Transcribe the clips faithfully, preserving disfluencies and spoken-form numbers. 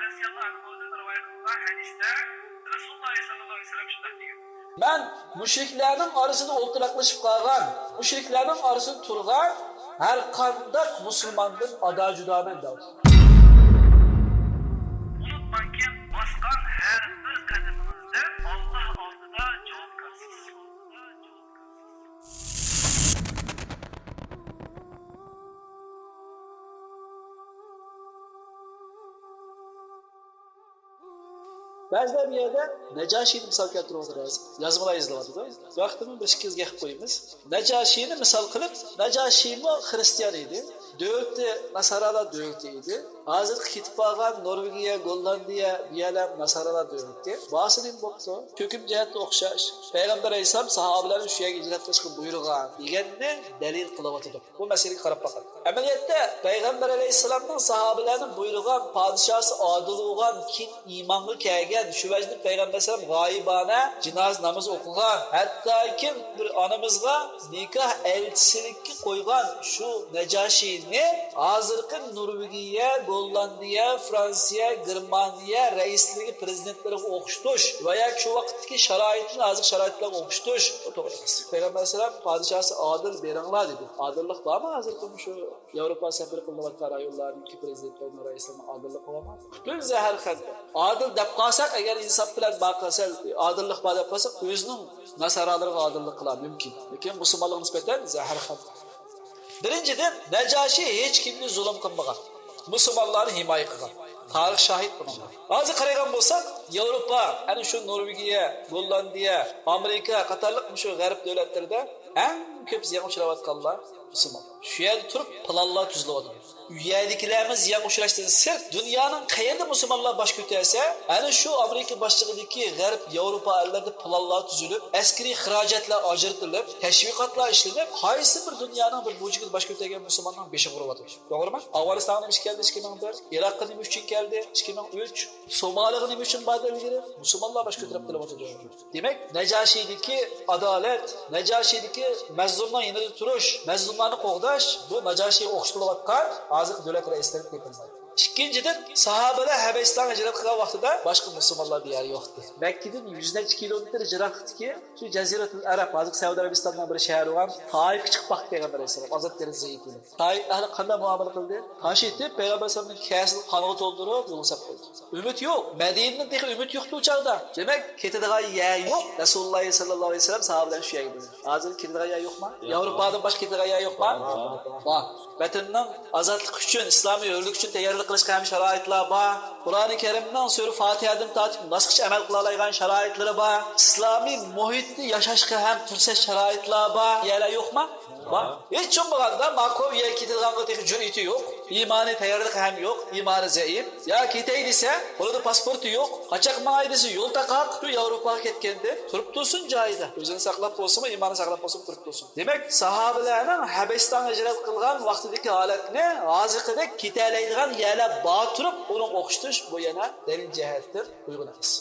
رەزىياللاھۇ ئەنھۇدىن رىۋايەت قىلىنغان ھەدىستە رەسۇلۇللاھ سەللەللاھۇ ئەلەيھى ۋەسەللەم شۇنداق دېگەن: مەن مۇشرىكلارنىڭ ئارىسىدا ئولتۇراقلىشىپ قالغان، مۇشرىكلارنىڭ ئارىسىدا تۇرغان ھەر قانداق مۇسۇلماندىن ئادا جۇدامەن دەۋاتىدۇ. ئۇنتۇماڭكى، باسقان ھەر بىر قەدىمىڭىزدە ئاللاھ ئالدىدا جاۋابكارسىز. بەزىلەر بۇ يەردە نەجاشىنى مىسال كەلتۈرۈۋاتىدۇ، يازمىلار يېزىلىۋاتىدۇ. بۇ ھەقتىمۇ بىر ئىككى سۆز گەپ قىلىپ قويىمىز. نەجاشىنى مىسال قىلىپ، نەجاشىمۇ خىرىستىيان ئىدى. دۆلىتى ناسارالار دۆلىتى ئىدى. ھازىرقى كېتىپ بارغان نورۋېگىيە، گوللاندىيە، بۇ يەرلەر ناسارالار دۆلىتى. بارسا نېمە بوپتۇ؟ ھۆكۈم جەھەتتە ئوخشاش. پەيغەمبەر ئەلەيھىسسالام ساھابىلەرنى شۇ يەرگە ھىجرەت قىلىشقا بۇيرۇغان دېگەننى دەلىل قىلىۋاتىدۇ. بۇ مەسىلىگە قاراپ باقايلى. ئەمەلىيەتتە، پەيغەمبەر ئەلەيھىسسالامنىڭ ساھابىلەرنى بۇيرۇغان پادىشاھسى ئادىل بولغان، كېيىن ئىمانغا كەلگەن، شۇ ۋەجدىن پەيغەمبەر ئەلەيھىسسالام غايىبانە جىنازا نامىزى ئوقۇغان، ھەتتاكى بىر ئانىمىزغا نىكاھ ئەلچىسىلىككە قويغان شۇ نەجاشىنى ھازىرقى نورۋېگىيە، گوللاندىيە، فرانسىيە، گېرمانىيە رەئىسلىرىگە، پىرېزىدېنتلىرىغا ئوخشىتىش ۋە ياكى شۇ ۋاقىتتىكى شارائىتنى ھازىرقى شارائىت بىلەن ئوخشىتىش، بۇ توغرا ئەمەس. پەيغەمبەر ئەلەيھىسسالام پادىشاھسى ئادىل بېرىڭلار دېدى. ئادىللىق بارمۇ ھازىرقى مۇشۇ ياۋروپا سەپىرى قىلىنىۋاتقان رايونلارنىڭكى پىرېزىدېنتلىرىنىڭ رەئىسلىرىنىڭ ئادىللىقى بارمۇ؟ پۈتۈن زەھەرخەندە. ئادىل دەپ قالساق، ئەگەر ئىنساپ بىلەن بار قىلسا، ئادىللىق بار دەپ قالساق، ئۆزىنىڭ ناسارالىرىغا ئادىللىق قىلار مۇمكىن. لېكىن مۇسۇلمانلارغا نىسبەتەن زەھەرخەندە. بىرىنچىدىن، نەجاشى ھېچكىمگە زۇلۇم قىلمىغان. مۇسۇلمانلارنى ھىمايە قىلغان. تارىخ شاھىت بۇنىڭغا. ھازىر قارايدىغان بولساق، ياۋروپا، ئەنە شۇ نورۋېگىيە، گوللاندىيە، ئامېرىكا قاتارلىق مۇشۇ غەرب دۆلەتلىرىدە ئەڭ كۆپ زىيانغا ئۇچراۋاتقانلار مۇسۇلمان. شۇ يەردە تۇرۇپ پىلانلار تۈزۈلۈۋاتىدۇ. ئۇ يەردىكىلەرمۇ زىيانغا ئۇچراشتىن سىرت، دۇنيانىڭ قەيەردە مۇسۇلمانلار باش كۆتۈرسە، ئەنە شۇ ئامېرىكا باشچىلىقىدىكى غەرب، ياۋروپا ئەللىرىدە پىلانلار تۈزۈلۈپ، ئەسكىرىي خىراجەتلەر ئاجرىتىلىپ، تەشۋىقاتلار ئىشلىنىپ، قايسى بىر دۇنيانىڭ بىر بۇرجىكىدا باش كۆتۈرگەن مۇسۇلماننىڭ بېشىغا ئۇرۇۋاتىدۇ. توغرىمۇ؟ ئافغانىستانغا نېمە ئىش كەلدى ئىككى مىڭ بىر؟ ئىراققا نېمە ئۈچۈن كەلدى ئىككى مىڭ ئۈچ؟ سومالىغا نېمە ئۈچۈن باردى ئىلگىرى؟ مۇسۇلمانلار باش كۆتۈرۈپ قېلىۋاتىدۇ. دېمەك، نەجاشىدىكى ئادالەت، نەجاشىدىكى مەزلۇمنىڭ يېنىدا تۇرۇش، مەزلۇملارنى قوغداش، بۇ نەجاشىغا ئوخشىتىلىۋاتقان ھازىرقى دۆلەت رەئىسلىرىگە تېپىلمايدۇ. ئىككىنچىدىن، ساھابىلەر ھەبەشىستانغا ھىجرەت قىلغان ۋاقتىدا باشقا مۇسۇلمانلار بۇ يەردە يوق ئىدى. مەككىدىن يۈز نەچچە كىلومېتىر يىراقلىقتىكى شۇ جەزىرەتۇل ئەرەب، ھازىرقى سەئۇدى ئەرەبىستاننىڭ بىر شەھىرى بولغان تائىفقا چىقىپ باقتى پەيغەمبەر ئەلەيھىسسالام ئازاد دېرىزىگە يېتىپ. تائىپ ئەھلى قانداق مۇئامىلە قىلدى؟ تاش ئېتىپ، پەيغەمبەر ئەلەيھىسسالامنىڭ كەسىنى قانغا تولدۇرۇپ، يولغا ساپ قويدى. ئۈمىد يوق. مەدىنىدىن تېخى ئۈمىد يوقتى ئۇ چاغدا. دېمەك، كېتىدىغان يەر يوق. رەسۇلۇللاھ سەللەللاھۇ ئەلەيھى ۋەسەللەم ساھابىلەرنى شۇ يەرگە بېرىدۇ. ھازىر كېتىدىغان يەر يوقما؟ ياۋروپادىن باشقا كېتىدىغان يەر يوقما؟ بار. ۋەتىنىنىڭ ئازادلىقى ئۈچۈن، ئىسلامىي ھۆرلۈك ئۈچۈن تەييارلىق قىلىشقا ھەم شارائىتلار بار. قۇرئانى كەرىمنىڭ سۈرە فاتىھەدىن تارتىپ ناسقىچە ئەمەل قىلالايدىغان شارائىتلىرى بار. ئىسلامىي مۇھىتتا ياشاشقا ھەم پۇرسەت، شارائىتلار بار. يەرلەر يوقما؟ بار. ھېچ بولمىغاندا، ماقۇل يەر كېتىدىغانغا تېخى جۈرئىتى يوق، ئىمانىي تەييارلىقى ھەم يوق، ئىمانى زەئىپ. يا كېتەي دېسە، قولىدا پاسپورتى يوق، قاچاق ماڭاي دېسە، يول تاقاق. شۇ ياۋروپاغا كەتكەندىن تۇرۇپ تۇرسۇن جايىدا. ئۆزىنى ساقلاپ بولسىمۇ، ئىمانىنى ساقلاپ بولسىمۇ تۇرۇپ تۇرسۇن. دېمەك، ساھابىلەرنىڭ ھەبەشىستانغا ھىجرەت قىلغان ۋاقتىدىكى ھالەتنى ھازىرقىدەك كېتەلەيدىغان يەرلەر بار تۇرۇپ، ئۇنىڭغا ئوخشىتىش، بۇ يەنە دەلىل جەھەتتىن ئۇيغۇن ئەمەس.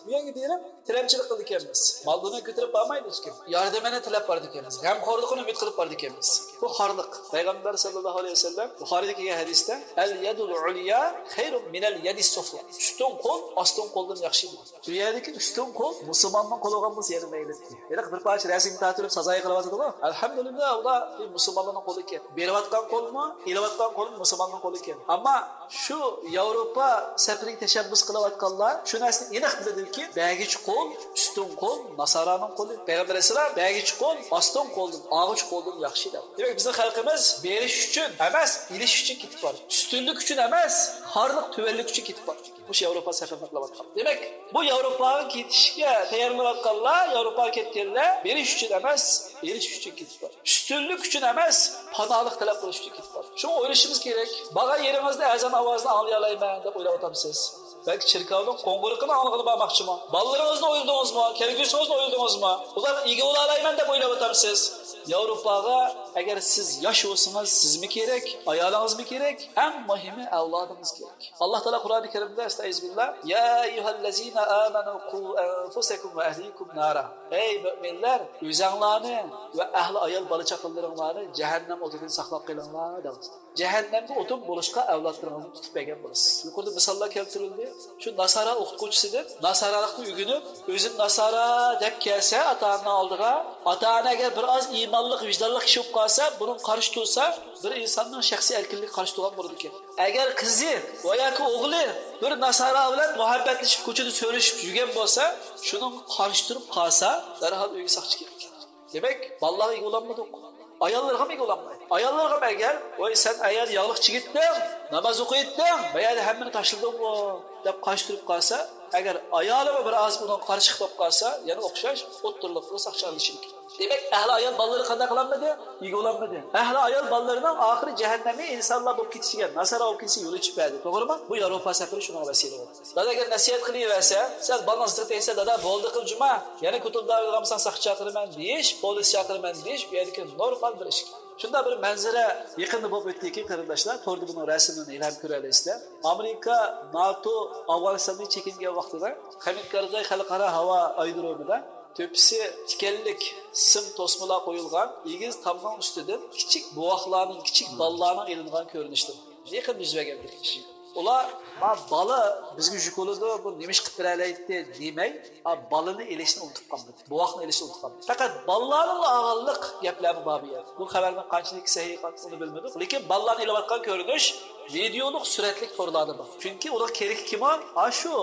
بۇ يەرگە بېرىپ تىلەمچىلىك قىلىدىكەنمىز. مال-دۇنيا كۆتۈرۈپ بارمايدۇ ھېچكىم. ياردىمىنى تىلەپ بارىدىكەنمىز. غەمخورلۇقىنى ئۈمىد قىلىپ بارىدىكەنمىز. بۇ خارلىق. پەيغەمبەر سەللەللاھۇ ئەلەيھى ۋەسەللەم بۇخارىيدا كەلگەن ھەدىستە، «ئەل يەدۇل ئۇليا خەيرۇن مىنەل يەدىس سۇفلا.» ئۈستۈن قول ئاستىن قولدىن ياخشى دېگەن. بۇ يەردىكى ئۈستۈن قول مۇسۇلماننىڭ قولى بولغان بولسا يەنە مەيلى. ھېلىقى بىر پارچە رەسىمگە تارتىۋېلىپ سازايى قىلىۋاتىدىغۇ. ئەلھەمدۇلىللا، ئۇلار مۇسۇلمانلارنىڭ قولىدىكەن. بېرىۋاتقان قولمۇ، ئېلىۋاتقان قولمۇ مۇسۇلماننىڭ قولىدىكەن. ئەمما شۇ ياۋروپا سەپىرىگە تەشەببۇس قىلىۋاتقانلار شۇ نەرسىنى ئېنىق بىلىدۇكى، بەرگۈچى قول، ئۈستۈن قول ناسارانىڭ قولى. پەيغەمبەر ئەلەيھىسسالام بەرگۈچى قول ئاستىن قولدىن، ئالغۇچى قولدىن ياخشى دەپ. دېمەك، بىزنىڭ خەلقىمىز بېرىش ئۈچۈن ئەمەس، ئېلىش ئۈچۈن كېتىپ بار. ئۈستۈنلۈك ئۈچۈن ئەمەس، خارلىق، تۆۋەنلىك ئۈچۈن كېتىپ بار. مۇشۇ ياۋروپا سەپىرىنى قىلىۋاتقان. دېمەك، بۇ ياۋروپاغا كېتىشكە تەييارلىنىۋاتقانلار، ياۋروپاغا كەتكەنلەر بېرىش ئۈچۈن ئەمەس، ئېلىش ئۈچۈن كېتىپ بار. ئۈستۈنلۈك ئۈچۈن ئەمەس، پاناھلىق تەلەپ قىلىش ئۈچۈن كېتىپ بار. شۇڭا ئويلىشىمىز كېرەك، بارغان يېرىڭىزدە ئەزان ئاۋازىنى ئاڭلىيالايمەن دەپ ئويلاۋاتامسىز؟ بەلكى چېركاۋنىڭ قوڭغۇرىقىنى ئاڭلىغىلى بارماقچىمۇ؟ بالىلىرىڭىزنى ئويلىدىڭىزمۇ؟ كەلگۈسىڭىزنى ئويلىدىڭىزمۇ؟ ئۇلارغا ئىگە بولالايمەن دەپ ئويلاۋاتامسىز؟ ياۋروپاغا ئەگەر سىز ياش بولسىڭىز، سىزمۇ كېرەك، ئايالىڭىزمۇ كېرەك، ئەڭ مۇھىمى ئەۋلادىڭىز كېرەك. ئاللا تائالا قۇرئانى كەرىمدە، ئەستەئىزۇبىللا، يا ئەييۇھەللەزىنە ئامەنۇ قۇ ئەنفۇسەكۇم ۋە ئەھلىكۇم نارا. ئەي مۆمىنلەر، ئۆزەڭلارنى ۋە ئەھلى ئايال بالا چاقىلىرىڭلارنى جەھەننەم ئوتىدىن ساقلاپ قېلىڭلار دەۋاتىدۇ. جەھەننەمگە ئوتۇن بولۇشقا ئەۋلادلىرىڭىزنى تۇتۇپ بەرگەن بولىسىز. يۇقىرىدا مىساللار كەلتۈرۈلدى. شۇ ناسارا ئوقۇتقۇچىسىدىن ناسارالىقنى ئۆگىنىپ، ئۆزىنى ناسارا دەپ كەلسە ئاتا-ئانىنىڭ ئالدىغا، ئاتا-ئانا ئەگەر بىر ئاز ئىمانلىق، ۋىجدانلىق كىشى بولۇپ قالسا، بۇنىڭغا قارشى تۇرسا، بىر ئىنساننىڭ شەخسىي ئەركىنلىكىگە قارشى تۇرغان بولىدىكەن. ئەگەر قىزى ۋە ياكى ئوغلى بىر ناسارا بىلەن مۇھەببەتلىشىپ، كوچىدا سۆرۈشۈپ يۈرگەن بولسا، شۇنىڭغا قارشى تۇرۇپ قالسا، دەرھال ئۆيگە ساقچى كېلىدىكەن. دېمەك، بالىلارغا ئىگە بولالمىدۇق. ئاياللارغىمۇ ئىگە بولالمايدۇ. ئاياللارغىمۇ ئەگەر، ۋاي، سەن ئەيەر ياغلىق چىگىتتىڭ، ناماز ئوقۇيتتىڭ، بۇ يەردە ھەممىنى تاشلىدىڭغۇ، دەپ قارشى تۇرۇپ قالسا، ئەگەر ئايالىمۇ بىر ئاز ئۇنىڭغا قارشى چىقىپ قالسا، يەنە ئوخشاش ئوتتۇرىلىققا ساقچى ئارىلىشىدىكەن. دېمەك، ئەھلى ئايال بالىلىرى قانداق قىلالمىدى؟ ئىگە بولالمىدى. ئەھلى ئايال بالىلىرىنىڭ ئاخىرى جەھەننەمگە ئىنسانلار بولۇپ كېتىشىگە، ناسارا بولۇپ كېتىشىگە يول ئېچىپ بەردى. توغرىمۇ؟ بۇ ياۋروپا سەپىرى شۇنىڭغا ۋەسىلە بولدى. دادا ئەگەر نەسىھەت قىلىۋەرسە، سەل بالىنىڭ زىقى تەگسە، دادا بولدى قىل جۇما، يەنە كوتۇلداپ ئالغانساڭ ساقچى چاقىرىمەن دېيىش، پولىس چاقىرىمەن دېيىش، بۇ يەردىكى نورمال بىر ئىش. شۇنداق بىر مەنزىرە يېقىندا بولۇپ ئۆتتىكى، قېرىنداشلار، توردا بۇنىڭ رەسىمىنى ھېلىھەم كۆرەلەيسىلەر. ئامېرىكا، ناتو ئافغانىستاندىن چېكىنگەن ۋاقتىدا خەمىت كارزاي خەلقئارا ھاۋا ئايرودرومىدا تۆپىسى تىكەنلىك سىم توسمىلار قويۇلغان ئېگىز تامنىڭ ئۈستىدىن كىچىك بوۋاقلارنىڭ، كىچىك بالىلارنىڭ ئېلىنغان كۆرۈنۈشلىرى. يېقىندا يۈز بەرگەن بىر ئىش. ئۇلار، «ما بالا بىزگە يۈك بولىدۇ، بۇ نېمە ئىش قىلىپ بېرەلەيتتى» دېمەي، ئا، بالىنى ئېلىشنى ئۇنتۇپ قالمىدى. بوۋاقنى ئېلىشنى ئۇنتۇپ قالمىدى. پەقەت بالىلارنىلا ئالغانلىق گەپلەرمۇ بار بۇ يەردە. بۇ خەۋەرنىڭ قانچىلىك سەھىھ ئۇنى بىلمىدۇق. لېكىن بالىلارنى ئېلىۋاتقان كۆرۈنۈش ۋىدېئولۇق سۈرەتلىك تورلاردا بار. چۈنكى ئۇنىڭ كېرىكى كىم ئۇ؟ ئاشۇ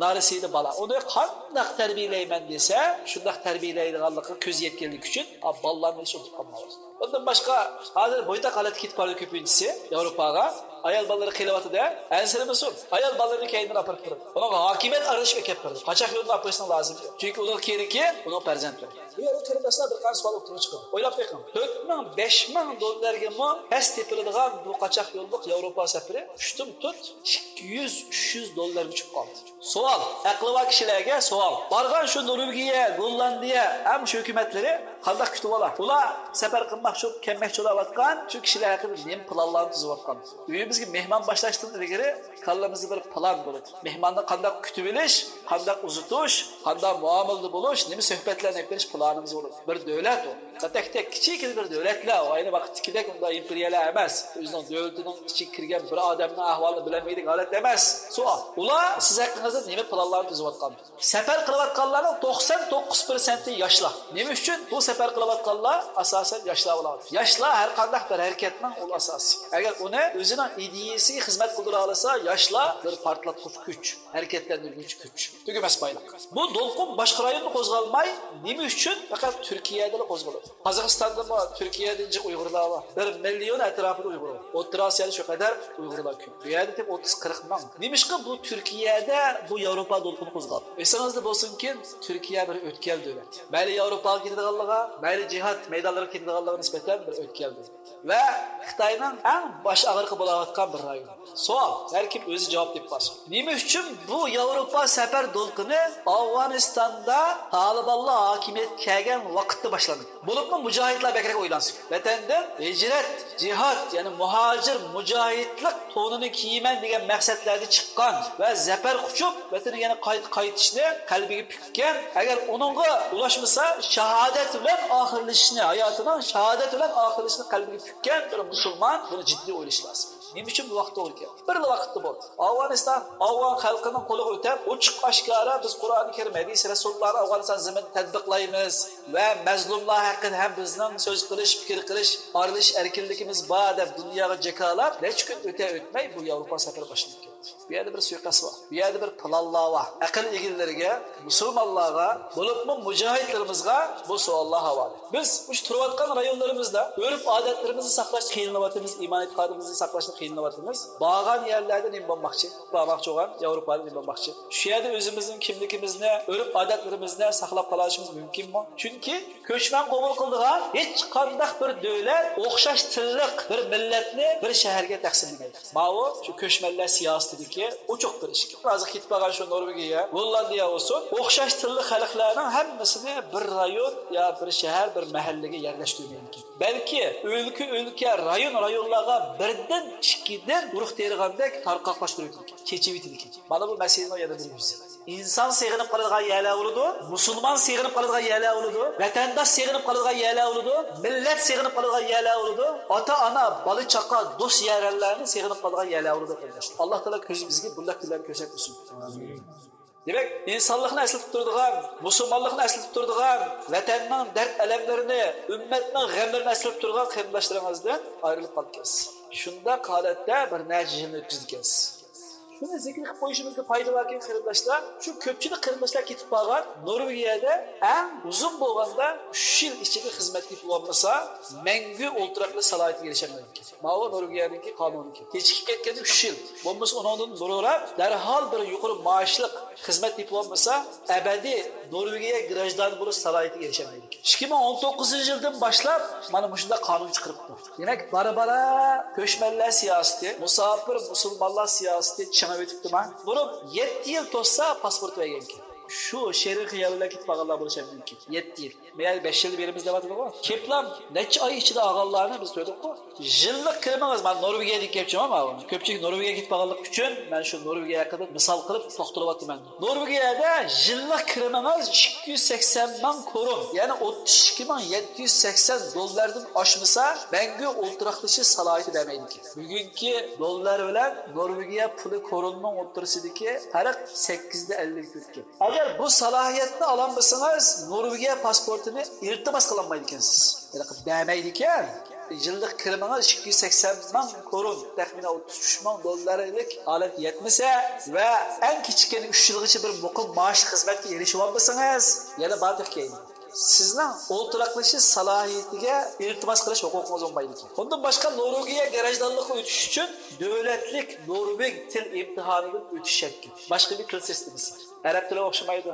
نارەسىدە بالا. ئۇنى قانداق تەربىيەلەيمەن دېسە، شۇنداق تەربىيەلەيدىغانلىقىغا كۆزى يەتكەنلىكى ئۈچۈن، ئا، بالىلارنى ئېلىش ئۇنتۇپ قالمايۋاتىدۇ. ئۇندىن باشقا، ھازىر بويتاق ھالەتكە كېتىپ بارىدۇ كۆپىنچىسى ياۋروپاغا. ئايال بالىلىرى قېلىۋاتىدۇ، ئەنسىرىمىسۇن. ئايال بالىلىرىنى كەينىدىن ئاپىرىپ بېرىدۇ. ئۇنىڭغا ھاكىمىيەت ئارىلىشىپ ئەكەپ بېرىدۇ. قاچاق يولىدا ئاپىرىشنىڭ لازىمى يوق. چۈنكى ئۇنىڭ كېرىكى ئۇنىڭ پەرزەنتلىرى. بۇ يەردە قېرىنداشلار بىر قانچە سوئال ئوتتۇرىغا چىقىدۇ. ئويلاپ بېقىڭ، تۆت مىڭ، بەش مىڭ دوللارغىمۇ پەس تېپىلىدىغان بۇ قاچاق يوللۇق ياۋروپا سەپىرى تۇتتىن تۇت ئىككى يۈز، ئۈچ يۈز دوللارغا چۈشۈپ قالدى. سوئال، ئەقلى بار كىشىلەرگە سوئال. بارغان شۇ نورۋېگىيە، گوللاندىيە، ھەم شۇ ھۆكۈمەتلىرى قانداق كۈتۈۋالا؟ ئۇلار سەپەر قىلماقچى بولۇپ، كەلمەكچى بولاۋاتقان شۇ كىشىلەر ھەققىدە نېمە پىلانلارنى تۈزۈۋاتقان؟ ئۆيىمىزگە مېھمان باشلاشتىن ئىلگىرى كاللىمىزدا بىر پىلان بولىدۇ. مېھماننى قانداق كۈتۈۋېلىش، قانداق ئۇزىتىش، قانداق مۇئامىلىدە بولۇش، نېمە سۆھبەتلەرنى ئېلىپ بېرىش پىلانىمىز بولىدۇ. بىر دۆلەت ئۇ. تەك-تەك كىچىككىنە بىر دۆلەتلەر، ئۇ ئەينى ۋاقىتتىكىدەك ئۇنداق ئىمپېرىيەلەر ئەمەس. ئۆزىنىڭ دۆلىتىنىڭ ئىچىگە كىرگەن بىر ئادەمنىڭ ئەھۋالىنى بىلەلمەيدىغان ھالەت ئەمەس. سوئال، ئۇلار سىز ھەققىڭىزدە نېمە پىلانلارنى تۈزۈۋاتقان؟ سەپەر قىلىۋاتقانلارنىڭ توقسان توققۇز پىرسەنتى ياشلار. نېمە ئۈچۈن بۇ سەپەر قىلىۋاتقانلار ئاساسەن ياشلار بولغان؟ ياشلار ھەر قانداق بىر ھەرىكەتنىڭ ئۇل ئاساسى. ئەگەر ئۇنى ئۆزىنىڭ ئىدىيەسىگە خىزمەت قىلدۇرالىسا، ياشلار بىر پارتلاتقۇچ كۈچ، ھەرىكەتلەندۈرگۈچ كۈچ. تۈگىمەس بايلىق. بۇ دولقۇن باشقا رايوندا قوزغالماي، نېمە ئۈچۈن پەقەت تۈركىيەدىلا قوزغىلىدۇ؟ قازاقىستاندىمۇ تۈركىيەدىن جىق ئۇيغۇرلار بار. بىر مىليون ئەتراپىدا ئۇيغۇر بار. ئوتتۇرا ئاسىيادا شۇ قەدەر ئۇيغۇرلار كۆپ. بۇ يەردە تېخى ئوتتۇز، قىرىق مىڭ. نېمىشقا بۇ تۈركىيەدە بۇ ياۋروپا دولقۇنى قوزغالدى؟ ئېسىڭىزدە بولسۇنكى، تۈركىيە بىر ئۆتكەل دۆلەت. مەيلى ياۋروپاغا كېتىدىغانلىقىغا، مەيلى جىھاد مەيدانلىرىغا كېتىدىغانلىقىغا نىسبەتەن بىر ئۆتكەل دۆلەت. ۋە خىتاينىڭ ئەڭ باش ئاغرىقى بولاۋاتقان بىر رايونى. سوئال، ھەر كىم ئۆزى جاۋاب تېپىپ بارسۇن. نېمە ئۈچۈن بۇ ياۋروپا سەپەر دولقۇنى ئافغانىستاندا تالىبانلار ھاكىمىيەتكە كەلگەن ۋاقىتتا باشلاندى؟ بولۇپمۇ مۇجاھىدلار بەكرەك ئويلانسۇن. ۋەتەندىن ھىجرەت، جىھاد، يەنى مۇھاجىر، مۇجاھىدلىق تونىنى كىيىمەن دېگەن مەقسەتلەردە چىققان ۋە زەپەر قۇچۇپ، ۋەتىنىگە يەنە قايتا قايتىشنى قەلبىگە پۈككەن، ئەگەر ئۇنىڭغا ئۇلاشمىسا، شاھادەت بىلەن ئاخىرلىشىشنى، ھاياتىنىڭ شاھادەت بىلەن ئاخىرلىشىشىنى قەلبىگە پۈككەن بىر مۇسۇلمان بۇنى جىددىي ئويلىشى لازىم. نېمە ئۈچۈن بۇ ۋاقىتتا توغرا كەلدى؟ بىرلا ۋاقىتتا بولدى. ئافغانىستان، ئافغان خەلقىنىڭ قولىغا ئۆتەپ، ئوچۇق ئاشكارا بىز قۇرئانى كەرىم، ھەدىس، رەسۇلۇللانى ئافغانىستان زېمىنىدا تەتبىقلايمىز ۋە مەزلۇملار ھەققىدە ھەم بىزنىڭ سۆز قىلىش، پىكىر قىلىش، ئارىلىشىش ئەركىنلىكىمىز بار دەپ دۇنياغا جاكارلاپ، نەچچە كۈن ئۆتە ئۆتمەي بۇ ياۋروپا سەپىرى باشلىنىپ كەتتى. بۇ يەردە بىر سۇيىقەست بار. بۇ يەردە بىر پىلانلار بار. ئەقىل ئىگىلىرىگە، مۇسۇلمانلارغا، بولۇپمۇ مۇجاھىدلىرىمىزغا بۇ سوئاللار ھاۋالە. بىز مۇشۇ تۇرۇۋاتقان رايونلىرىمىزدا ئۆرپ-ئادەتلىرىمىزنى ساقلاشنى قىينىلىۋاتىمىز، ئىمان-ئېتىقادىمىزنى ساقلاشنى قىينىلىۋاتىمىز. بارغان يەرلەردە نېمە بولماقچى؟ بارماقچى بولغان ياۋروپادا نېمە بولماقچى؟ شۇ يەردە ئۆزىمىزنىڭ كىملىكىمىزنى، ئۆرپ-ئادەتلىرىمىزنى ساقلاپ قالالىشىمىز مۇمكىنمۇ؟ چۈنكى كۆچمەن قوبۇل قىلىدىغان ھېچقانداق بىر دۆلەت ئوخشاش تىللىق بىر مىللەتنى بىر شەھەرگە تەقسىملىمەيدۇ. ماۋۇ شۇ كۆچمەنلەر سىياسىتىدىكى ئوچۇق بىر ئىشكەن. ھازىر كېتىپ بارغان شۇ نورۋېگىيە، گوللاندىيە بولسۇن، ئوخشاش تىللىق خەلقلەرنىڭ ھەممىسىنى بىر رايون يا بىر شەھەر، بىر مەھەللىگە يەرلەشتۈرمەيدىكەن. بەلكى ئۆلكە-ئۆلكە، رايون-رايونلارغا بىردىن، ئىككىدىن ئۇرۇق تېرىغاندەك تارقاقلاشتۇرۇۋېتىدىكەن، چېچىۋېتىدىكەن. مانا بۇ مەسىلىنىڭ يەنە بىر يۈزى. ئىنسان سېغىنىپ قالىدىغان يەرلەر بولىدۇ، مۇسۇلمان سېغىنىپ قالىدىغان يەرلەر بولىدۇ، ۋەتەنداش سېغىنىپ قالىدىغان يەرلەر بولىدۇ، مىللەت سېغىنىپ قالىدىغان يەرلەر بولىدۇ، ئاتا-ئانا، بالا-چاقا، دوست-يارەنلەرنى سېغىنىپ قالىدىغان يەرلەر بولىدۇ، قېرىنداشلار. ئاللا تائالا كۆزىمىزگە بۇنداق كۈنلەرنى كۆرسەتمىسۇن. دېمەك، ئىنسانلىقنى ئەسلىتىپ تۇرىدىغان، مۇسۇلمانلىقنى ئەسلىتىپ تۇرىدىغان، ۋەتەننىڭ دەرد-ئەلەملىرىنى، ئۈممەتنىڭ غەملىرىنى ئەسلىتىپ تۇرىدىغان قېرىنداشلىرىڭىزدىن ئايرىلىپ قالىدىكەنسىز. شۇنداق ھالەتتە بىر نەچچە يىلنى ئۆتكۈزىدىكەنسىز. شۇنى زىكىر قىلىپ قويۇشىمىزدا پايدا باركەن، قېرىنداشلار، شۇ كۆپچىلىك قېرىنداشلار كېتىپ بارغان نورۋېگىيەدە ئەڭ ئۇزۇن بولغاندا ئۈچ يىل ئىچىدە خىزمەت قىلىپ بولمىسا، مەڭگۈ ئولتۇراقلىق سالاھىيىتىگە ئېرىشەلمەيدىكەن. ماۋۇ نورۋېگىيەنىڭكى قانۇنىكەن. كېچىكىپ كەتكەندە ئۈچ يىل، بولمىسا ئۇنىڭدىن بۇرۇنراق دەرھال بىر يۇقىرى مائاشلىق خىزمەت قىلىپ بولمىسا، ئەبەدىي نورۋېگىيە گراژدانى بولۇش سالاھىيىتىگە ئېرىشەلمەيدىكەن. ئىككى مىڭ ئون توققۇزىنچى يىلدىن باشلاپ مانا مۇشۇنداق قانۇن چىقىرىپتۇ. دېمەك، بارا-بارا كۆچمەنلەر سىياسىتى، مۇساپىر مۇسۇلمانلار سىياسىتى چىڭىيىۋېتىپتىما؟ بۇرۇن يەتتە يىل توسسا پاسپورت بەرگەنكەن. شۇ شېرىن خىيال بىلەن كېتىپ قالغانلار بولۇشى مۇمكىن. يەتتە يىل. مەيەر بەش يىلدا بېرىمىز دەۋاتىدىغۇ. كېپىلام نەچچە ئاي ئىچىدە ئالغانلارنى بىز كۆردۇققۇ. يىللىق كىرىمىڭىز، مانا نورۋېگىيەدىكى گەپ جۇمۇ ماۋۇ. كۆپچىلىك نورۋېگىيەگە كېتىپ قالغانلىقى ئۈچۈن مەن شۇ نورۋېگىيە ھەققىدە مىسال قىلىپ توختىلىۋاتىمەن. نورۋېگىيەدە يىللىق كىرىمىڭىز ئىككى يۈز سەكسەن مىڭ كورون، يەنى ئوتتۇز ئىككى مىڭ يەتتە يۈز سەكسەن دوللاردىن ئاشمىسا، مەڭگۈ ئولتۇراقلىشىش سالاھىيىتى بەرمەيدىكەن. بۈگۈنكى دوللار بىلەن نورۋېگىيە پۇلى كوروننىڭ ئوتتۇرىسىدىكى پەرق سەككىزدە ئەللىك تۆتكەن. ئەگەر بۇ سالاھىيەتنى ئالالمىسىڭىز، نورۋېگىيە پاسپورتىنى ئىلتىماس قىلالمايدىكەنسىز. ھېلىقى بەرمەيدىكەن. يىللىق كىرىمىڭىز ئىككى يۈز سەكسەن مىڭ كورون، تەخمىنەن ئوتتۇز ئۈچ مىڭ دوللارلىق ھالەت يەتمىسە ۋە ئەڭ كېچىككەندە ئۈچ يىلغىچە بىر مۇقىم مائاش خىزمەتكە ئېرىشىۋالمىسىڭىز، يەنە بار تېخى كەينى. سىزنىڭ ئولتۇراقلىشىش سالاھىيىتىگە ئىلتىماس قىلىش ھوقۇقىڭىز بولمايدىكەن. ئۇندىن باشقا نورۋېگىيە گراژدانلىققا ئۆتۈش ئۈچۈن دۆلەتلىك نورۋېگ تىل ئىمتىھانىدىن ئۆتۈش شەرتكەن. باشقا بىر تىل سىستېمىسى. ئەرەب تىلى ئوخشىمايدۇ.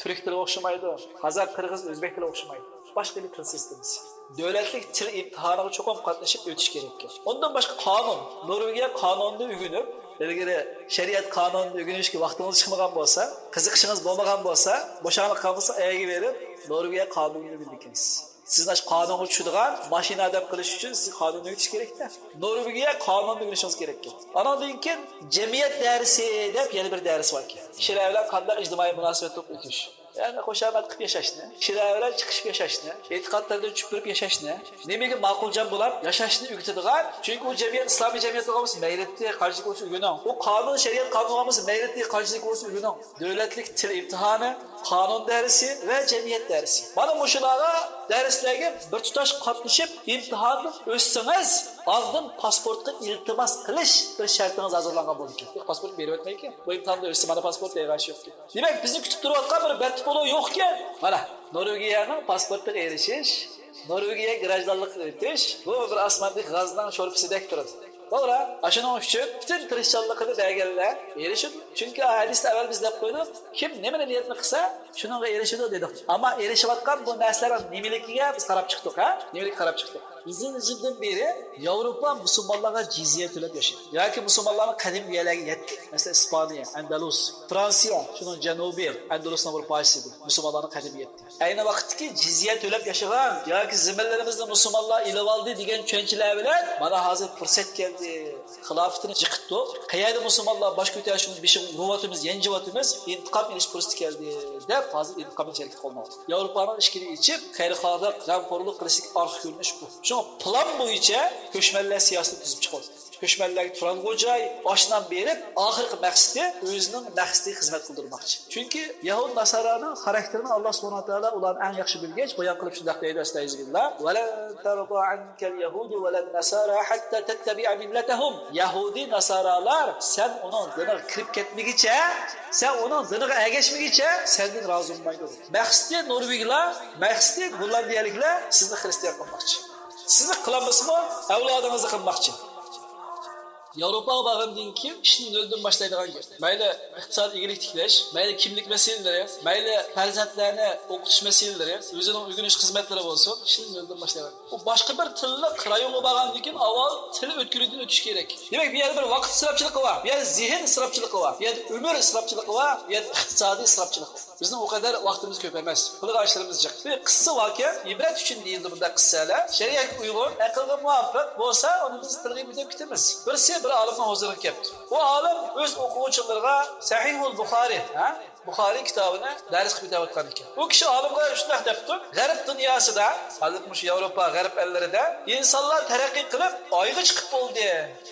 تۈرك تىلى ئوخشىمايدۇ، قازاق، قىرغىز، ئۆزبەك تىلى ئوخشىمايدۇ. باشقا بىر تىل سىستېمىسى. دۆلەتلىك تىل ئىمتىھانىغا چوقۇم قاتنىشىپ ئۆتۈش كېرەككەن. ئۇندىن باشقا قانۇن، نورۋېگىيە قانۇنىنى ئۆگىنىپ، ئىلگىرى شەرىئەت قانۇنىنى ئۆگىنىشكە ۋاقتىڭىز چىقمىغان بولسا، قىزىقىشىڭىز بولمىغان بولسا، بوشاڭلىق قالمىسا ئەيگە بېرىپ نورۋېگىيە قانۇنىنى ئۆگىنىدىكەنسىز. سىز ئاشۇ قانۇنغا چۈشىدىغان ماشىنا ئادەم قىلىش ئۈچۈن سىز قانۇننى ئۆگىتىش كېرەكتە. نورۋېگىيە قانۇنىنى ئۆگىنىشىڭىز كېرەككەن. ئاناندىن كېيىن جەمئىيەت دەرسى دەپ يەنە بىر دەرس باركەن. كىشىلەر بىلەن قانداق ئىجتىمائىي مۇناسىۋەتتە ئۆتۈش. يەنى خۇشامەت قىلىپ ياشاشنى، كىشىلەر بىلەن چىقىشىپ ياشاشنى، ئېتىقادلاردىن چۈشۈپ بېرىپ ياشاشنى، نېمىگە ماقۇلجان بولاپ ياشاشنى ئۆگىتىدىغان، چۈنكى ئۇ جەمئىيەت ئىسلامىي جەمئىيەت بولغان بولسا مەيلىتى قانچىلىك بولسا ئۆگىنىڭ. ئۇ قانۇن شەرىئەت قانۇن بولغان بولسا مەيلىتى قانچىلىك بولسا ئۆگىنىڭ. دۆلەتلىك تىل ئىمتىھانى، قانۇن دەرسى ۋە جەمئىيەت دەرسى. مانا مۇشۇلارغا دەرسلەرگە بىر تۇتاش قاتنىشىپ ئىمتىھاندىن ئۆتسىڭىز، ئاندىن پاسپورتقا ئىلتىماس قىلىش بىر شەرتىڭىز ھازىرلانغان بولىدىكەن. پاسپورت بېرىۋەتمەيكەن. بۇ ئىمتىھاندىن ئۆتسە مانا پاسپورت دەيدىغان ئىش يوقكەن. دېمەك، بىزنى كۈتۈپ تۇرۇۋاتقان بىر بەتتە پولو يوقكەن. مانا، نورۋېگىيەنىڭ پاسپورتىغا ئېرىشىش، نورۋېگىيە گراژدانلىقىغا ئۆتۈش، بۇ بىر ئاسماندىكى غازنىڭ شورپىسىدەك تۇرىدۇ. توغرا، ئاشۇنىڭ ئۈچۈن پۈتۈن تىرىشچانلىقىنى بەرگەنلەر ئېرىشىدۇ. چۈنكى ھەدىستە ئەۋۋەل بىز دەپ قويدۇق، كىم نېمىنى نىيەتنى قىلسا، شۇنىڭغا ئېرىشىدۇ دېدۇق. ئەمما ئېرىشىۋاتقان بۇ نەرسىلەرنىڭ نېمىلىكىگە بىز قاراپ چىقتۇق، ھە؟ نېمىلىككە قاراپ چىقتۇق؟ ئۇزۇن يىلدىن بېرى ياۋروپا مۇسۇلمانلارغا جىزيە تۆلەپ ياشىدى. ياكى مۇسۇلمانلارنىڭ قەدىمكى يەرلەرگە يەتتى. مەسىلەن، ئىسپانىيە، ئەندەلۇس، فرانسىيە، شۇنىڭ جەنۇبى، ئەندەلۇسنىڭ بىر پارچىسى ئىدى. مۇسۇلمانلارنىڭ قەدىمىي يەتتى. ئەينى ۋاقىتتىكى جىزيە تۆلەپ ياشىغان ياكى زېمىنلىرىمىزنى مۇسۇلمانلار ئېلىۋالدى دېگەن چۈشەنچىلەر بىلەن مانا ھازىر پۇرسەت كەلدى. خىلاپىتىنى جىقىتتۇق. قەيەردە مۇسۇلمانلار باش كۆتەرسە شۇنىڭ بېشىغا ئۇرۇۋاتىمىز، يانجىۋاتىمىز، ئىنتىقام ئېلىش پۇرسىتى كەلدى دەپ ھازىر ئىنتىقام ئېلىش ھەرىكىتى قوللىنىۋاتىدۇ. ياۋروپانىڭ ئىشىكىنى ئېچىپ، خەيرخاھلىق، غەمخورلۇق قىلىشتىكى ئارقا كۆرۈنۈش بۇ. شۇڭا پىلان بويىچە كۆچمەنلەر سىياسىتىنى تۈزۈپ چىقىۋاتىدۇ. كۆچمەنلەرگە تۇرالغۇ جاي، ئاش-نان بېرىپ، ئاخىرقى مەقسىتى ئۆزىنىڭ مەقسىتىگە خىزمەت قىلدۇرماقچى. چۈنكى يەھۇد ناسارانىڭ خاراكتېرىنى ئاللا سۇبھانەھۇ ۋە تائالا ئۇلارنى ئەڭ ياخشى بىلگەچ بايان قىلىپ شۇنداق دەيدۇ، ئەستەئىزۇبىللا، ۋەلەن تەرزا ئەنكەل يەھۇدۇ ۋەلەن نەسارا ھەتتا تەتتەبىئە مىللەتەھۇم. يەھۇدىي ناسارالار سەن ئۇنىڭ دىنىغا كىرىپ كەتمىگىچە، سەن ئۇنىڭ دىنىغا ئەگەشمىگىچە سەندىن رازى بولمايدۇ. مەقسىتى نورۋېگلار، مەقسىتى گوللاندىيەلىكلەر سىزنى خىرىستىيان قىلماقچى. سىزنى قىلالمىسىمۇ، ئەۋلادىڭىزنى قىلماقچى. ياۋروپاغا بارغاندىن كېيىن ئىشنى نۆلدىن باشلايدىغان گەپ. مەيلى ئىقتىسادىي ئىگىلىك تىكلەش، مەيلى كىملىك مەسىلىلىرى، مەيلى پەرزەنتلەرنى ئوقۇتۇش مەسىلىلىرى، ئۆزىنىڭ ئۆگىنىش خىزمەتلىرى بولسۇن، ئىشنى نۆلدىن باشلايدىغان. ئۇ باشقا بىر تىللىق رايونغا بارغاندىن كېيىن ئاۋۋال تىل ئۆتكىلىدىن ئۆتۈش كېرەك. دېمەك، بۇ يەردە بىر ۋاقىت ئىسراپچىلىقى بار، بۇ يەردە زېھىن ئىسراپچىلىقى بار، بۇ يەردە ئۆمۈر ئىسراپچىلىقى بار، بۇ يەردە ئىقتىسادىي ئىسراپچىلىق بار. بىزنىڭ ئۇ قەدەر ۋاقتىمىز كۆپ ئەمەس. قىلغان ئىشلىرىمىز جىق. بىر قىسسە ۋاقىئە، ئىبرەت ئۈچۈن دېيىلدى بۇنداق قىسسەلەر. شەرىئەتكە ئۇيغۇن، ئەقىلگە مۇۋاپىق بولسا، ئۇنى بىز تىلغا ئېلىپ كېتىمىز. بىرسى بىر ئالىمنىڭ ھۇزۇرىغا كەپتۇ. ئۇ ئالىم ئۆز ئوقۇغۇچىلىرىغا سەھىھۇل بۇخارى، ھە؟ بۇخارى كىتابىنى دەرس قىلىپ ئۆتۈۋاتقان ئىكەن. ئۇ كىشى ئالىمغا شۇنداق دەپتۇ، غەرب دۇنياسىدا، ھازىرقى مۇشۇ ياۋروپا، غەرب ئەللىرىدە ئىنسانلار تەرەققىي قىلىپ، ئايغا چىقىپ بولدى.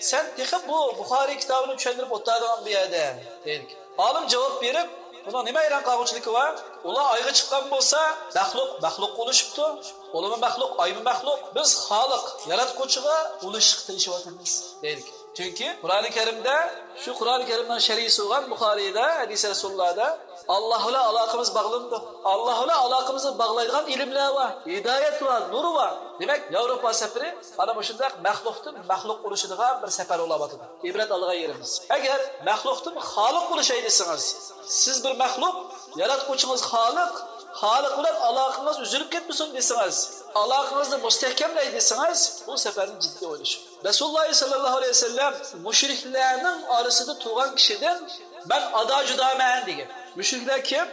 سەن تېخى بۇ بۇخارى كىتابىنى چۈشەندۈرۈپ ئولتۇرىدىغان بۇ يەردە، دەيدىكەن. ئالىم جاۋاب بېرىپ، بۇنىڭ نېمە ھەيران قالغۇچىلىكى بار؟ ئۇلار ئايغا چىققان بولسا، مەخلۇق مەخلۇققا ئۇلىشىپتۇ. ئۇلىمۇ مەخلۇق، ئايمۇ مەخلۇق. بىز خالىق، ياراتقۇچىغا ئۇلىشىشقا تىرىشىۋاتىمىز، دەيدىكەن. چۈنكى قۇرئانى كەرىمدە، شۇ قۇرئانى كەرىمنىڭ شەرھى بولغان بۇخارىيدا، ھەدىس رەسۇلۇللادا، ئاللا بىلەن ئالاقىمىز باغلىنىدۇ. ئاللا بىلەن ئالاقىمىزنى باغلايدىغان ئىلىملەر بار، ھىدايەت بار، نۇر بار. دېمەك، ياۋروپا سەپىرى مانا مۇشۇنداق مەخلۇقتىن مەخلۇق ئۇلىشىدىغان بىر سەپەر بولۇۋاتىدۇ. ئىبرەت ئالغان يېرىمىز. ئەگەر مەخلۇقتىن خالىق بولۇشاي دېسىڭىز، سىز بىر مەخلۇق، ياراتقۇچىڭىز خالىق، خالىق بىلەن ئالاقىڭىز ئۈزۈلۈپ كەتمىسۇن دېسىڭىز، ئالاقىڭىزنى مۇستەھكەملەي دېسىڭىز، بۇ سەپەرنى جىددىي ئويلىشىڭ. رەسۇلۇللا سەللەللاھۇ ئەلەيھى ۋەسەللەم مۇشرىكلارنىڭ ئارىسىدا تۇرغان كىشىدىن مەن ئادا جۇدامەن دېگەن. مۇشرىكلار كىم؟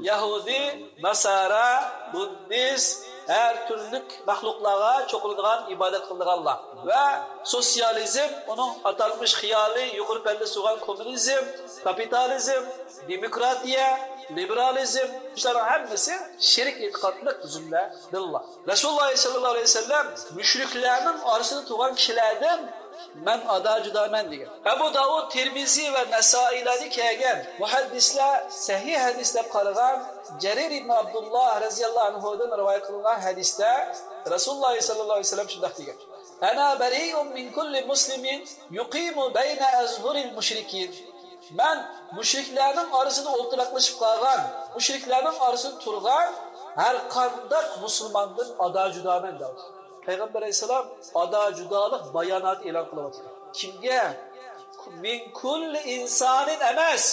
يەھۇدىي، ناسارا، بۇددىست، ھەر تۈرلۈك مەخلۇقلارغا چوقۇنىدىغان، ئىبادەت قىلىدىغانلار ۋە سوتسىيالىزم، ئۇنىڭ ئاتالمىش خىيالى، يۇقىرى پەللىسى بولغان كوممۇنىزم، كاپىتالىزم، دېموكراتىيە، لىبېرالىزم، شۇلارنىڭ ھەممىسى شېرىك ئېتىقادلىق جۈملە، دىنلار. رەسۇلۇللا سەللەللاھۇ ئەلەيھى ۋەسەللەم مۇشرىكلارنىڭ ئارىسىدا تۇرغان كىشىلەردىن مەن ئادا جۇدامەن دېگەن. ئەبۇ داۋۇد، تىرمىزى ۋە نەسائىيلەردە كەلگەن، مۇھەددىسلەر سەھىھ ھەدىس دەپ قارىغان جەرىر ئىبن ئابدۇللا رەزىياللاھۇ ئەنھۇدىن رىۋايەت قىلىنغان ھەدىستە رەسۇلۇللا سەللەللاھۇ ئەلەيھى ۋەسەللەم شۇنداق دېگەن: «أنا بريء من كل مسلم يقيم بين أظهر المشركين». مەن مۇشرىكلارنىڭ ئارىسىدا ئولتۇراقلىشىپ قالغان، مۇشرىكلارنىڭ ئارىسىدا تۇرغان ھەر قانداق مۇسۇلماندىن ئادا جۇدامەن دەۋاتىدۇ. پەيغەمبەر ئەلەيھىسسالام ئادا جۇدالىق باياناتى ئېلان قىلىۋاتىدۇ. كىمگە؟ «من كل إنسان» ئەمەس،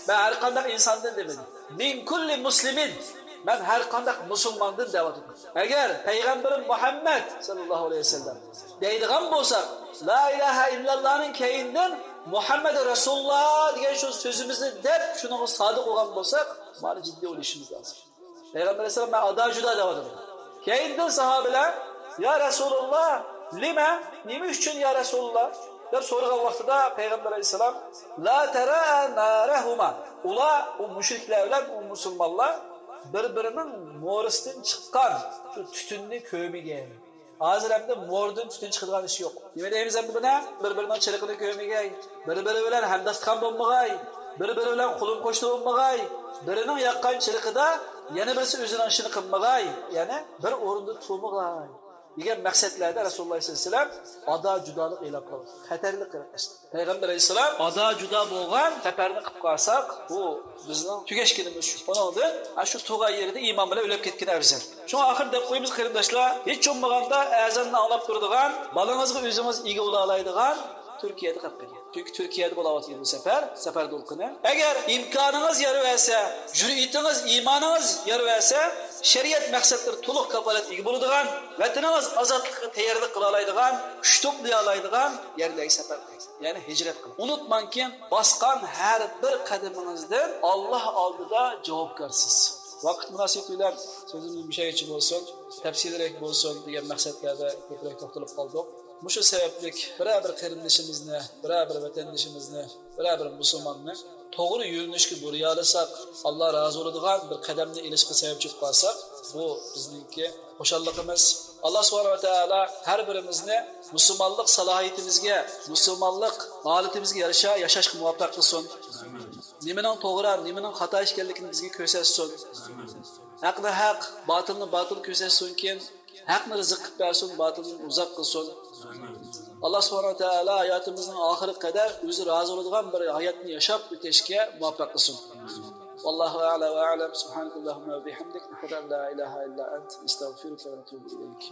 مەن ھەر قانداق ئىنساندىن دېمىدى. «من كل مسلم»، مەن ھەر قانداق مۇسۇلماندىن دەۋاتىدۇ. ئەگەر پەيغەمبىرىم مۇھەممەد سەللەللاھۇ ئەلەيھى ۋەسەللەم دەيدىغان بولساق، لا ئىلاھە ئىللاللانىڭ كەينىدىن مۇھەممەد رەسۇلۇللا دېگەن شۇ سۆزىمىزنى دەپ، شۇنىڭغا سادىق بولغان بولساق، مانا جىددىي ئويلىشىمىز لازىم. پەيغەمبەر ئەلەيھىسسالام مەن ئادا جۇدا دەۋاتىدۇ. كەينىدىن ساھابىلەر، يا رەسۇلۇللا، لىمە، نېمە ئۈچۈن يا رەسۇلۇللا؟ دەپ سورىغان ۋاقتىدا پەيغەمبەر ئەلەيھىسسالام، لا تەرا نارەھۇما. ئۇلار، ئۇ مۇشرىكلار بىلەن ئۇ مۇسۇلمانلار بىر-بىرىنىڭ مورىسىدىن چىققان شۇ تۈتۈننى كۆرمىگەن. ھازىر ئەمدى موردىن تۈتۈن چىقىدىغان ئىش يوق. نېمە دەيمىز ئەمدى بۇنى؟ بىر-بىرىنىڭ چىرىقىنى كۆرمىگەي، بىر-بىرى بىلەن ھەمداستىخان بولمىغاي، بىر-بىرى بىلەن قولۇم قوشنا بولمىغاي، بىرىنىڭ ياققان چىرىقىدا يەنە بىرسى ئۆزىنىڭ ئىشىنى قىلمىغاي، يەنى بىر ئورۇندا تۇرمىغاي دېگەن مەقسەتلەردە رەسۇلۇللا سەللەللاھۇ ئەلەيھى ۋەسەللەم ئادا جۇدالىق ئېلان قىلىۋاتىدۇ. خەتەرلىك قېرىنداشلار. پەيغەمبەر ئەلەيھىسسالام ئادا جۇدا بولغان سەپەرنى قىلىپ قالساق، بۇ بىزنىڭ تۈگەشكىنىمىز شۇ. ئۇنىڭدىن، ھە، شۇ تۇرغان يېرىدە ئىمان بىلەن ئۆلۈپ كەتكىنى ئەۋزەل. شۇڭا ئاخىر دەپ قويىمىز قېرىنداشلار، ھېچ بولمىغاندا ئەزاننى ئاڭلاپ تۇرىدىغان، بالىڭىزغا ئۆزىڭىز ئىگە بولالايدىغان تۈركىيەدە قېلىپ قېلىڭ. چۈنكى تۈركىيەدە بولاۋاتىدۇ بۇ سەپەر، سەپەر دولقۇنى. ئەگەر ئىمكانىڭىز يار بەرسە، جۈرئىتىڭىز، ئىمانىڭىز يار بەرسە، شەرىئەت مەقسەتلىرى تولۇق كاپالەتكە ئىگە بولىدىغان، ۋەتىنىڭىز ئازادلىقىغا تەييارلىق قىلالايدىغان، كۈچ توپلىيالايدىغان يەرلەرگە سەپەر قىلىڭ. يەنى ھىجرەت قىلىڭ. ئۇنتۇماڭكى، باسقان ھەر بىر قەدىمىڭىزدىن ئاللا ئالدىدا جاۋابكارسىز. ۋاقىت مۇناسىۋىتى بىلەن سۆزۈمنى مۇشۇ يەرگىچە بولسۇن، تەپسىلىيرەك بولسۇن دېگەن مەقسەتلەردە كۆپرەك توختىلىپ قالدۇق. مۇشۇ سەۋەبلىك بىرەر بىر قېرىندىشىمىزنى، بىرەر بىر ۋەتەندىشىمىزنى، بىرەر بىر مۇسۇلماننى توغرا يۆنىلىشكە بۇرىيالىساق، ئاللا رازى بولىدىغان بىر قەدەمنى ئېلىشقا سەۋەبچى بولۇپ قالساق، بۇ بىزنىڭكى خۇشاللىقىمىز. ئاللا سۇبھانەھۇ ۋە تائالا ھەر بىرىمىزنى مۇسۇلمانلىق سالاھىيىتىمىزگە، مۇسۇلمانلىق ھالىتىمىزگە يارىشا ياشاشقا مۇۋەپپەق قىلسۇن. نېمىنىڭ توغرا، نېمىنىڭ خاتا ئىكەنلىكىنى بىزگە كۆرسەتسۇن. ھەقنى ھەق، باتىلنى باتىل كۆرسەتسۇنكىن، ھەقنى رىزىق قىلىپ بەرسۇن، باتىلدىن ئۇزاق قىلسۇن. ئاللا سۇبھانەھۇ ۋە تائالا ھاياتىمىزنىڭ ئاخىرىغا قەدەر ئۆزى رازى بولىدىغان بىر ھاياتنى ياشاپ ئۆتۈشكە مۇۋەپپەق قىلسۇن. والله أعلى وأعلم. سبحانك اللهم وبحمدك، نشهد أن لا إله إلا أنت، نستغفرك ونتوب إليك.